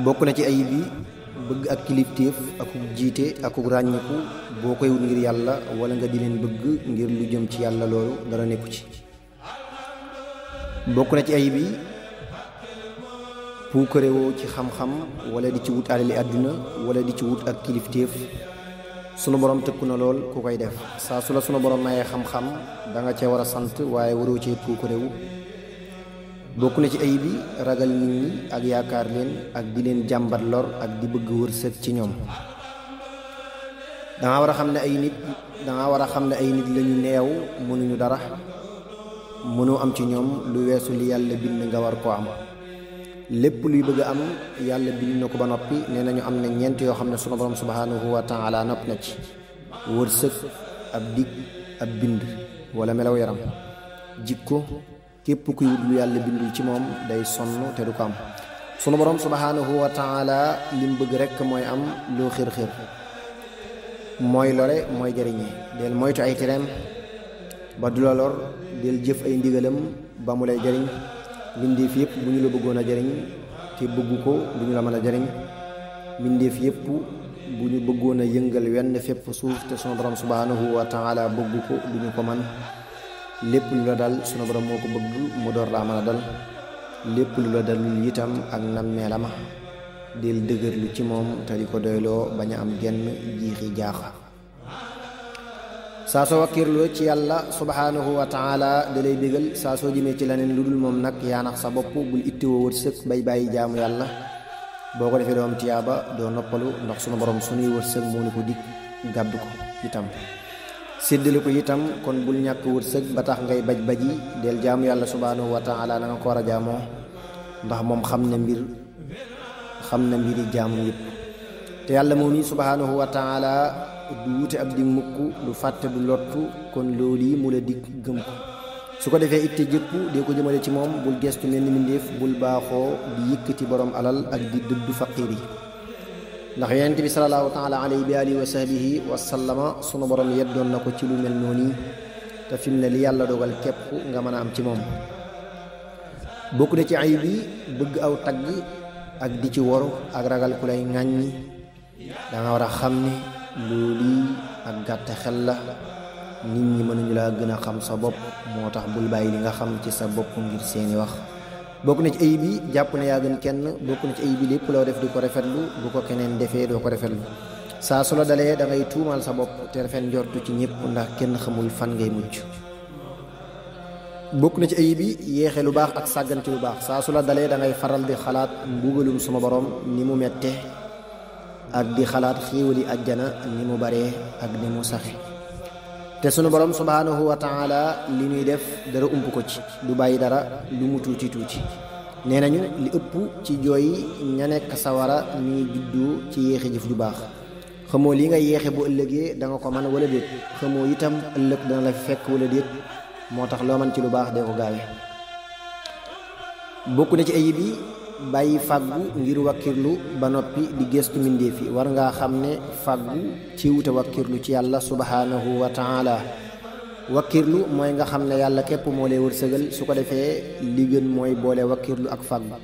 bokk na ci ayib yi bëgg ak kilifteef akuk jiite akuk ràññiku boo koy wut ngir yàlla wala nga di leen bëgg ngir lu jëm ci yàlla loolu dara nekku ci. bokk na ci ayib yi puukarewoo ci xam-xam wala di ci wut alali àdduna wala di ci wut ak kilifteef sunu borom tëkku na lool ku koy def. saa su la sunu borom mayee xam-xam da nga cee war a sant waaye waroo cee puukarewu. bokk na ci ayib yi ragal nit ñi ak yaakaar leen ak di leen jàmbat lor ak di bëgg wërsëg ci ñoom. danga war a xam ne ay nit lañu neew mënuñu dara mënoo am ci ñoom lu weesu li yàlla bind nga war koo am. lépp luy bëgg a am yàlla bind na ko ba noppi nee nañu am na ñeent yoo xam ne sunu borom subhanahu wa taala nopp na ci: wërsëg, ab dig, ab bind wala melaw yaram. jikko, képp kuy wut lu yàlla bindul ci moom day sonn te du ko am. sunu borom subhanahu wa taala lim bëgg rekk mooy am loo xër-xër, mooy lore mooy jariñe. del moytu ay tereem ba du la lor, del jëf ay ndigalam ba mu lay jariñ. mbindeef yépp bu ñu la bëggoon a jariñ te bëggu ko du ñu la mën a jariñ. mbindeef yépp bu ñu bëggoon a yëngal wenn fépp suuf te sunu borom subhanahu wa taala bëggu ko du ñu ko man. lépp lu la dal sunu borom moo ko bëgg mu door laa mën a dal. lépp lu la dalul itam ak nammeelama del dëgërlu ci moom te di ko doyloo bañ a am genn jiixi jaaxa. saa soo wakkirloo ci yàlla subhanahu wa taala da lay bégal. saa soo jëmee ci leneen lu dul moom nag yaa nax sa bopp. bul ittiwoo wërsëg bay bàyyi jaamu yàlla. boo ko defee doo am tiyaaba doo noppalu ndax sunu borom sunuy wërsëg moo ni ko dig gàddu ko itam séddale ko itam. kon bul ñàkk wërsëg ba tax ngay baj-baji. del jaamu yàlla subhanahu wa taala na nga ko war a jaamoo ndax moom xam na mbiri jaamu yëpp. te yàlla moom yi subhanahu wa taala du wute ab dig mukk, du fàtte, du lottu. kon loolu yi mu la dig gëm ko. su ko defee itte jëpp dee ko jëmale ci moom. bul gestu mel ni mbindéef. bul baaxoo di yëkkati borom alal ak di dëddu faqiir yi. ndax yonent bi salallaahu taala alayhi bi alihi wa sahbihi wa sallama sunu borom yeddoon na ko ci lu mel noonu. te fi mu ne li yàlla dogal képp nga mën a am ci moom. bokk na ci ayib yi bëgg aw tagg ak di ci woru ak ragal ku lay ŋàññi. danga war a xam ne loolu ak gàtt xel la. nit ñi mënuñu laa gën a xam sa bopp, moo tax bul bàyyi li nga xam ci sa bopp ngir seeni wax. bokk na ci ayib yi jàpp ne yaa gën kenn. bokk na ci ayib yi lépp loo def di ko rafetlu bu ko keneen defee doo ko rafetlu. saa su la dalee da ngay tuumal sa bopp te rafet njortu ci ñëpp ndax kenn xamul fan ngay mujj. bokk na ci ayib yi yéexe lu baax ak sàgganti lu baax. saa su la dalee da ngay faral di xalaat mbugalum suma borom ni mu mette ak di xalaat xiiwali àjjana ni mu baree ak ni mu saxe. te sunu borom subhanahu wa taala li ñuy def dara ump ko ci, du bàyyi dara lu mu tuuti tuuti. nee nañu li ëpp ci jooy ña nekk sawara mi ngi juddoo ci yéexe jëf ju baax. xamoo li nga yéexe bu ëllëgee da nga ko mën wala déet. xamoo itam ëllëg dana la fekk wala déet. moo tax loo mën ci lu baax dee ko gaawe. bokk na ci ayib yi bàyyi fàggu ngir wakkirlu ba noppi di gestu mbindéef yi. war ngaa xam ne fàggu ci wute wakkirlu ci yàlla subhanahu wa taala. wakkirlu mooy nga xam ne yàlla képp moo lay wërsëgal. su ko defee li gën mooy boole wakkirlu ak fàggu.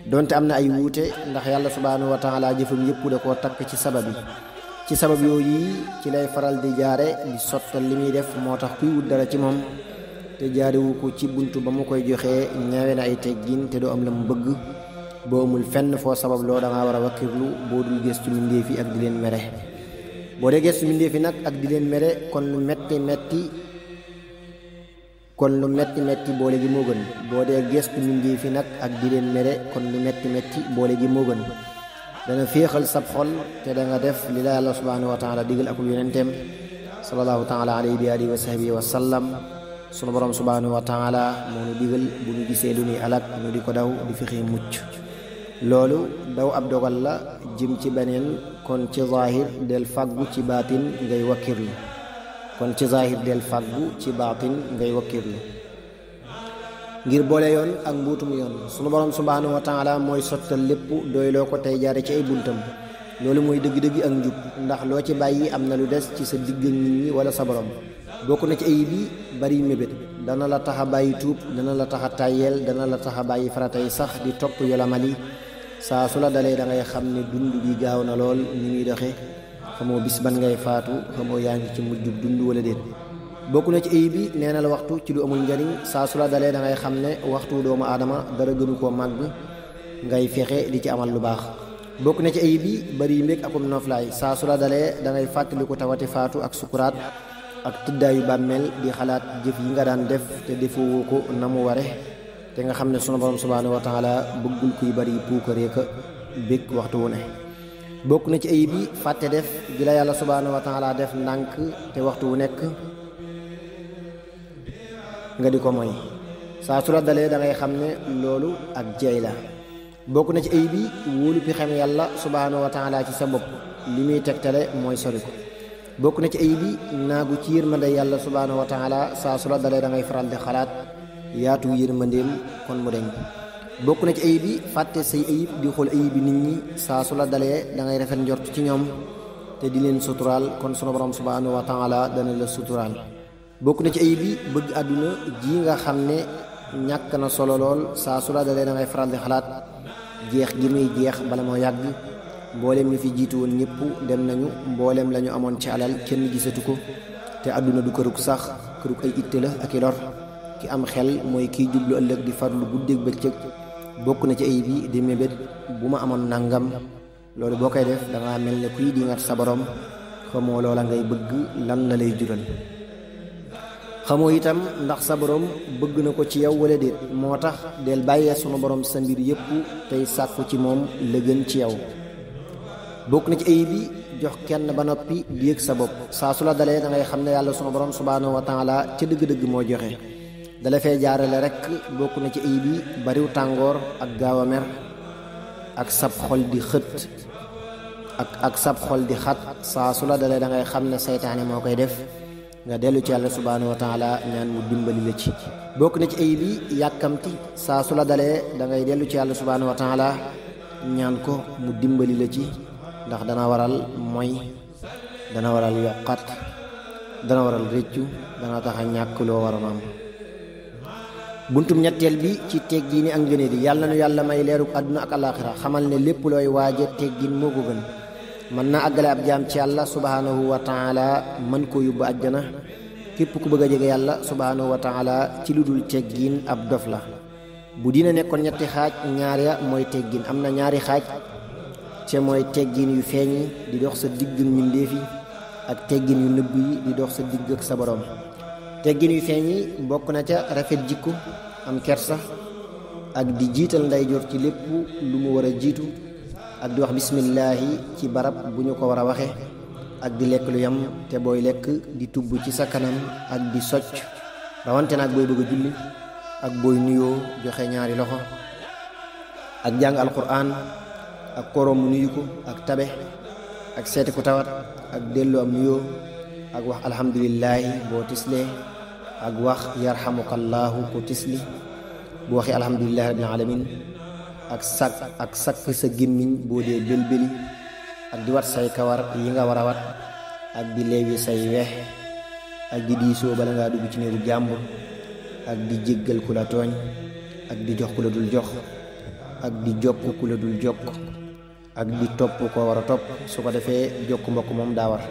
donte am na ay wuute ndax yàlla subhanahu wa taala jëfam yëpp da koo takk ci sabab yi. ci sabab yooyu ci lay faral di jaare di sottal li muy def. moo tax kuy wut dara ci moom te jaarewu ko ci buntu ba mu koy joxee ñaawe na ay teggin te doo am la mu bëgg. boo amul fenn foo sabab loo dangaa war a wakkirlu. boo dul gestu mbindéef yi ak di leen mere. boo dee gestu mbindéef yi nag ak di leen mere kon lu metti metti boole gi moo gën. boo dee gestu mbindéef yi nag ak di leen mere kon lu metti boole gi moo gën. dana féexal sab xol te da nga def li la yàlla subhanahu wa taala digal ak yonenteem sallallahu taala alayhi bi alihi wa sahbihi wa sallam. sunu borom subhanahu wa taala moo nu digal bu ñu gisee lu ñuy alak ñu di ko daw di fexe mucc. loolu daw ab dogal la jëm ci beneen. kon ci zahir del fàggu ci baatin ngay wakkirlu. ngir boole yoon ak mbuutum yoon. sunu borom subhanahu wa taala mooy sottal lépp doyloo ko tey jaare ci ay buntam. loolu mooy dëgg-dëgg ak njub, ndax loo ci bàyyi am na lu des ci sa digg ak nit ñi wala sa borom. bokk na ci ayib yi bari mébét, dana la tax a bàyyi tuub, dana la tax a tàyyeel, dana la tax a bàyyi faratay sax di topp yolamali. saa su la dalee da ngay xam ne dund gi gaaw na lool ni muy doxe, xamoo bis ban ngay faatu, xamoo yaa ngi ci mujjub dund wala déet. bokk na ci ayib yi nee na la waxtu ci lu amul njariñ, saa su la dalee da ngay xam ne waxtu doomu aadama dara gënu koo màgg, ngay fexe di ci amal lu baax. bokk na ci ayib yi bari mbég akum noflaay, saa su la dalee da ngay fàttaliku tawati faatu ak sukuraat ak tëddaayu bàmmeel, di xalaat jëf yi nga daan def te defoo ko na mu ware, te nga xam ne sunu borom subhaanahu wa taala bëggul kuy bari puukaree ka bég waxtu wu ne. bokk na ci ayib yi fàtte def gi la yàlla subhaanahu wa taala def ndànk te waxtu wu nekk nga di ko moy, saa su la dalee da ngay xam ne loolu ak jeey la. bokk na ci ayib yi wóolu pi xam yàlla subhaanahu wa taala ci sa bopp, li muy tegtale mooy sori ko. bokk na ci ayib yi naagu ci yërmande yàlla subhaanahu wa taala, saa su la dalee da ngay faral di xalaat yaatu yërmandeem kon mu deñ. bokk na ci ayib yi fàtte say ayib di xool ayib yi nit ñi, saa su la dalee da ngay rafet njort ci ñoom te di leen suturaal, kon sunu borom subhaanahu wa taala dana la suturaal. bokk na ci ayib yi bëgg àdduna ji nga xam ne ñàkk na solo lool, saa su la dalee da ngay faral di xalaat jeex gi muy jeex bala moo yàgg. mboolem ñu fi jiitu woon ñëpp dem nañu, mboolem la ñu amoon ci alal kenn gisatu ko, te àdduna du kërug sax, kërug ay itte la ak i lor. ki am xel mooy kiy jublu ëllëg di farlu guddeeg bëccëg. bokk na ci ayib yi di mébét bu ma amoon nangam, loolu boo koy def dangaa mel ne kuy dingat sa borom, xamoo loola ngay bëgg lan la lay jural. xamoo itam ndax sa borom bëgg na ko ci yow wala déet, moo tax del bàyyee sunu borom sa mbir yépp tey sàkku ci moom la gën ci yow. bokk na ci ayib yi jox kenn ba noppi di yëg sa bopp, saa su la dalee da ngay xam ne yàlla sunu borom subhaanahu wa taala ca dëgg-dëgg moo joxe, dala fee jaarale rek. bokk na ci ayib yi bariw tàngoor ak gaaw a mer ak sab xol di xët ak sab xol di xat, saa su la dalee da ngay xam ne saytaane moo koy def, nga dellu ci yàlla subhaanahu wa taala ñaan mu dimbali la ci. bokk na ci ayib yi yàkkamti, saa su la dalee da ngay dellu ci yàlla subhaanahu wa taala ñaan ko mu dimbali la ci, ndax dana waral mooy, dana waral yokkat, dana waral réccu, dana tax a ñàkk loo waroon am. buntum ñetteel bi ci teggin ak ngëneel yi, yàlla na nu yàlla may leeruk àdduna ak alaaxira, xamal ne lépp looy waaje teggin moo ko gën. mën naa àggale ab jaam ci yàlla subhaanahu wa taala, mën koo yóbbu àjjana. képp ku bëgg a jege yàlla subhaanahu wa taala ci lu dul teggin ab dof la. bu dina nekkoon ñetti xaaj, ñaar ya mooy teggin, am na ñaari xaaj, te mooy teggin yu feeñ di dox sa digg mbindéef yi ak teggin yu nëbb yi di dox sa digg ak sa borom. teggin yu feeñ yi bokk na ca rafet jikko, am kersa, ak di jiital ndeyjoor ci lépp lu mu war a jiitu, ak di wax bismillaahi ci barab bu ñu ko war a waxe, ak di lekk lu yam te booy lekk di tubb ci sa kanam, ak di socc rawante na ak booy bëgg a julli, ak booy nuyoo joxe ñaari loxo, ak jàng alquran, ak koroom nuyu ko, ak tabe, ak seeti ku tawat, ak dellu am nuyoo, ak wax alhamdulillahi boo tislee, ak wax yarhamukallahu ko tisli, bu waxee alhamdulillahi rabbil alamin, ak sakk sa gémmiñ boo dee belbeli, ak di wat say kawar yi nga war a wat, ak di leewi say wex, ak di diisoo bala ngaa dugg ci néegu jàmbur, ak di jéggal ku la tooñ, ak di jox ku la dul jox, ak di jokk ku la dul jokk, ak di topp koo war a topp. su ko defee jokk mbokk moom daa war.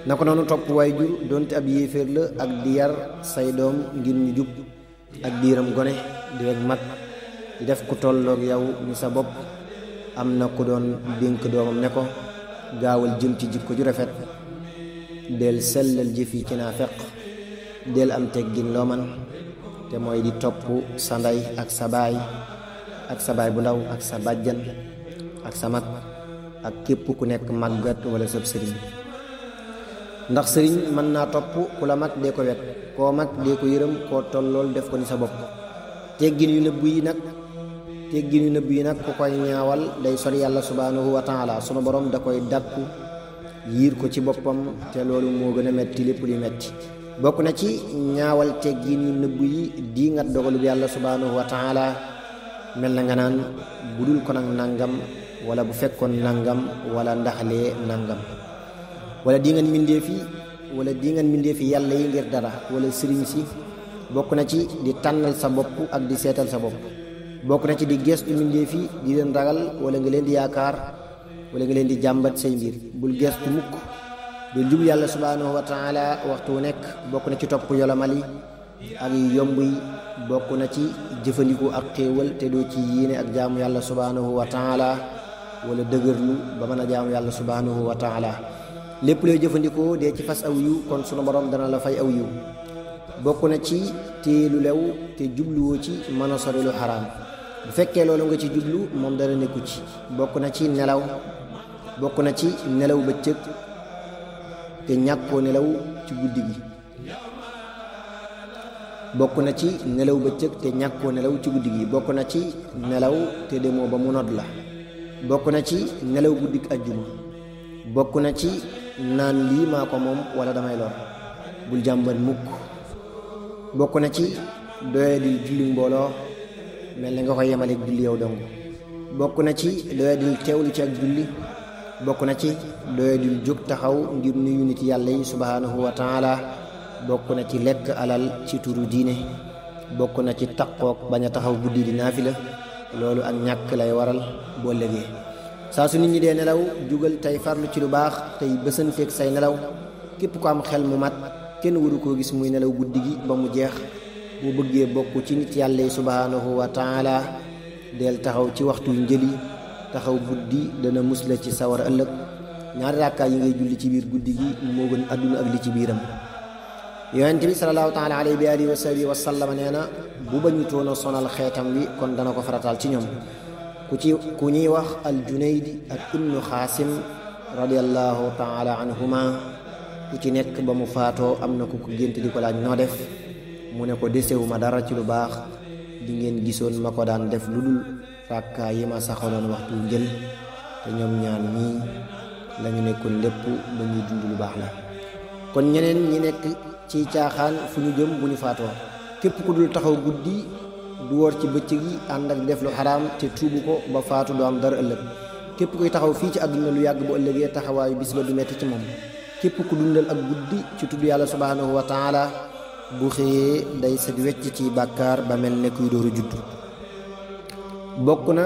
na ko noonu topp waay jur donte ab yéeféer la, ak di yar say doom ngir ñu jub, ak di yërëm gone di weg mag, di def ku tolloog yow ni sa bopp. am na ku doon dénk doomam ne ko gaawal jëm ci jikko ju rafet, del sellal jëf yi ci naafeq, del am teggin loo man, te mooy di topp sa ndey ak sa baay, ak sa baay bu ndaw, ak sa bàjjan, ak sa mag, ak képp ku nekk màggat wala sab sëriñ. ndax sëriñ mën naa topp ku la mag dee ko wet, koo mag dee ko yërëm, koo tollool def ko ni sa bopp. teggin yu nëbb yi nag ku koy ñaawal day sori yàlla subhaanahu wa taala. sunu borom da koy dàkku yiir ko ci boppam, te loolu moo gën a metti lépp li metti. bokk na ci ñaawal teggin yu nëbb yi di nga dogalu bi yàlla subhaanahu wa taala, mel na nga naan budul ko nag nangam wala bu fekkoon nangam wala ndaxlee nangam wala di ngeen mbindee fi yàlla yi ngir dara wala sëriñ si bokk na ci di tànnal sa bopp ak di seetal sa bopp bokk na ci di gestu mbindee fi di leen ragal wala nga leen di yaakaar wala nga leen di jàmbat say mbir bul gestu mukk dul jublu yàlla subhanahu wa taala waxtu wu nekk bokk na ci topp yolomal yi ak yomb yi bokk na ci jëfandiku ak xéewal te doo ci yéene ak jaamu yàlla subhanahu wa taala wala dëgërlu ba mën a jaamu yàlla subhanahu wa taala lépp looy jëfandikoo dee ci fas aw yiw kon sunu borom dana la fay aw yiw bokk na ci téye lu lew te jubluwoo ci mën a sori lu xaraam bu fekkee loolu nga ci jublu moom dara nekku ci bokk na ci nelaw bëccëg te ñàkkoo nelaw ci guddi gi bokk na ci nelaw bëccëg te ñàkkoo nelaw ci guddi gi bokk na ci nelaw te demoo ba mu nodd la bokk na ci nelaw guddik ajjuma bokk na ci naan lii maa ko moom wala damay lor bul jàmbat mukk bokk na ci doyadil julli mbooloo mel na nga koy yemaleeg julli yow dong bokk na ci doyadil teewlu ci ak julli bokk na ci doyadil jóg taxaw ngir nuyu nit yàlla yi subhanahu wa taala bokk na ci lekk alal ci turu diine bokk na ci taqoog bañ a taxaw guddi di naafila loolu ak ñàkk lay waral boo légee saa su nit ñi dee nelaw jugal tey farlu ci lu baax tey bësanteeg say nelaw képp ko am xel mu mat kenn waru koo gis muy nelaw guddi gi ba mu jeex bu bëggee bokk ci nit yàlla yi subhanahu wa taala del taxaw ci waxtu njëli taxaw guddi dana musla ci sawar ëllëg ñaari rakkaa yi ngay julli ci biir guddi gi moo gën àdduna ak li ci biiram yonent bi sallallahu taala alayhi bi alihi wa sahbihi wa sallam nee na bu bañu toon a sonal xeetam wi kon dana ko farataal ci ñoom ku ñuy wax al junayd ak ibnu xaasim radiallahu taala anhuma ku ci nekk ba mu faatoo am na ku ko gént di ko laaj noo def mu ne ko desewu ma dara ci lu baax di ngeen gisoon ma ko daan def lu dul rakkaa yi ma saxaloon waxtu njël te ñoom ñaan ñii lañu nekkoon lépp ba ñuy dund lu baax la kon ñeneen ñi nekk ci caaxaan fu ñu jëm bu ñu faatoo képp ku dul taxaw guddi du woor ci bëccëg yi ànd ak def lu xaraam te tuubu ko ba faatu doo am dara ëllëg képp kuy taxaw fii ci àdduna lu yàgg bu ëllëgee taxawaayu bis ba du metti ci moom képp ku dundal ak guddi ci tudd yàlla subhanahu wa taala bu xëyee day set wecc ci bàkkaar ba mel ne kuy dooru judd bokk na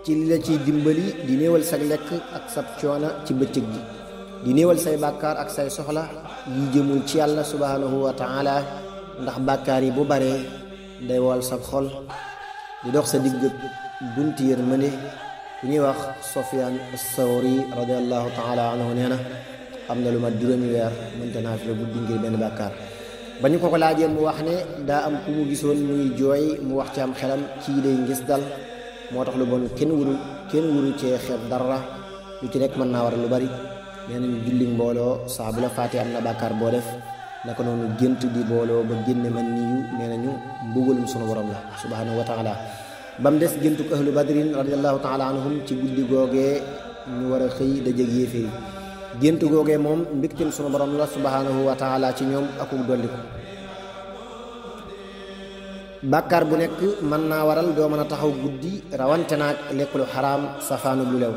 ci li la ciy dimbali di néewal sa lekk ak sab coona ci bëccëg gi di néewal say bàkkaar ak say soxla yi jëmul ci yàlla subhanahu wa taala ndax bàkkaar yi bu baree day wol sab xol di dox sa digg bunti yërmande ku ñuy wax Sufyaan as-Sawri radiallahu taala anhu nee na am na lu mat juróomi weer mënta naafila guddi ngir benn bàkkaar ba ñu ko laajee mu wax ne daa am ku mu gisoon muy jooy mu wax ci am xelam kii day ngis dal moo tax lu bon kenn wuru cee xeeb dara lu ci nekk mën naa war lu bari nee nañu julli mbooloo saa bu la faatee am na bàkkaar boo def naka noonu gént di booloo ba génne man niyu nee nañu mbugalum sunu borom la subhanahu wa taala ba mu des géntu ko ahlu badrin radiallahu taala anhum ci guddi googee ñu war a xëy dajëg yéeféer yi gént googee moom mbégteem sunu borom la subhanahu wa taala ci ñoom akuk dolliku bàkkaar bu nekk mën naa waral doo mën a taxaw guddi rawante naag lekk lu xaraam safaanu lu lew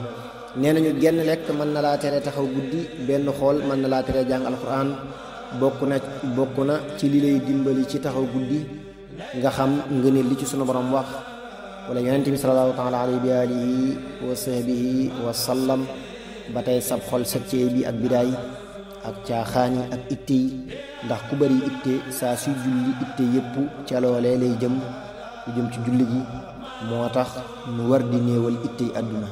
nee nañu genn lekk mën na laa tere taxaw guddi benn xool mën na laa tere jàng alquran bokk na ci li lay dimbali ci taxaw guddi nga xam ngëneel li ci sunu borom wax wala yonent bi sallallahu taala alayhi bi alihi wa sahbihi wa sallam ba tey sab xol set ci bi ak bidaay ak caaxaani ak itte yi ndax ku bari itte saa suy julli itte yépp ca loolee lay jëm lu jëm ci julli gi moo tax nu war di néewal itte yi àdduna